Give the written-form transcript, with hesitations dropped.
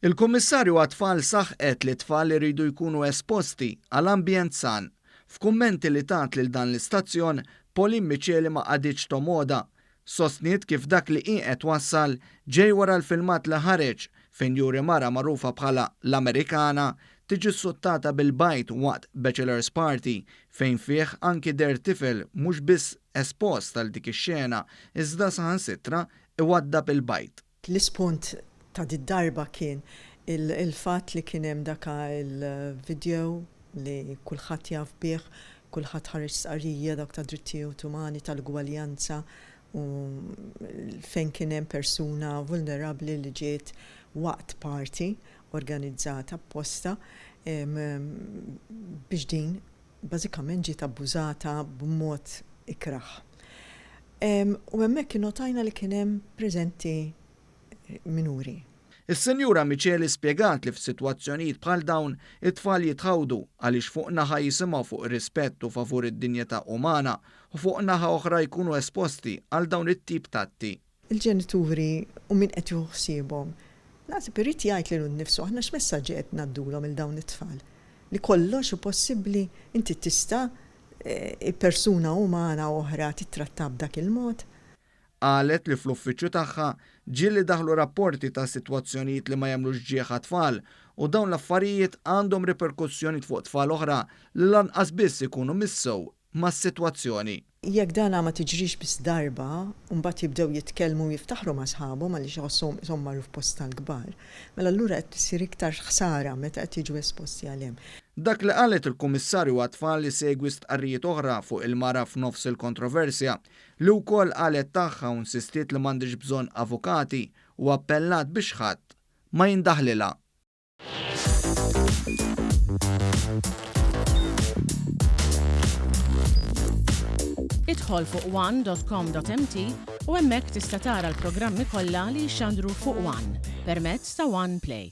Il-Kummissarju għat-Tfal saħqet li t-tfal iridu jkunu esposti għal ambjent san. F'kummenti li tat lil dan l-istazzjon, Pauline Miceli ma qagħditx tomgħodha. Sostniet kif dak li hi qed twassal ġej wara l-filmat li ħareġ fejn juri mara magħrufa bħala l-Amerikana tiġi ssuttata bil-bajd waqt bachelor's party fejn fih anki deher tifel mhux biss espost għal dik ix-xena iżda saħansitra iwaddab il-bajd. L-ispunt ta' did-darba kien il-fatt li kien hemm dak il-video li kulħadd jaf bih, kulħadd ħareġ stqarrija dawk tad-drittijiet umani, tal-ugwaljanza u fejn kien hemm persuna vulnerabbli li ġiet waqt party organizzata apposta biex din bażikament ġiet abbużata b'mod ikrah. U hemmhekk innotajna li kien hemm preżenti minuri. Is-Sinjura Miceli spjegat li f'sitwazzjonijiet bħal dawn it-tfal jitħawdu għaliex fuq naħa jisimgħu fuq ir-rispett u favur id-dinjità umana u fuq naħa oħra jkunu esposti għal dawn it-tip t'atti. Il-ġenituri u min qed jieħu ħsiebhom, naħseb irid jgħid lilu nnifsu aħna x'messaġġi qed ngħaddulhom 'il dawn it-tfal? Li kollox hu possibbli? Inti tista' persuna umana oħra tittrattha b'dak il-mod? Qalet li fl-uffiċċju tagħha ġieli daħlu rapporti ta' sitwazzjonijiet li ma jagħmlux ġieħ għat-tfal u dawn l-affarijiet għandhom riperkussjonijiet fuq tfal oħra li lanqas biss ikunu missew mas-sitwazzjoni. Jekk dana ma tiġrix biss darba u mbagħad jibdew jitkellmu u jiftaħru ma' sħabhom għaliex iħossuhom qishom marru f'post tal-kbar, mela allura qed issir iktar ħsara meta qed jiġu esposti għal hemm. Dak li qalet il-Kummissarju għat-Tfal isegwi stqarrijiet oħra fuq il-mara f'nofs il-kontroversja, li wkoll qalet tagħha u nsistiet li m'għandhiex bżonn avukati u appellat biex ħadd ma jindaħlilha. Idħol fuq one.com.mt u hemmhekk tista' tara l-programmi kollha li jixxandru fuq One permezz ta' One Play.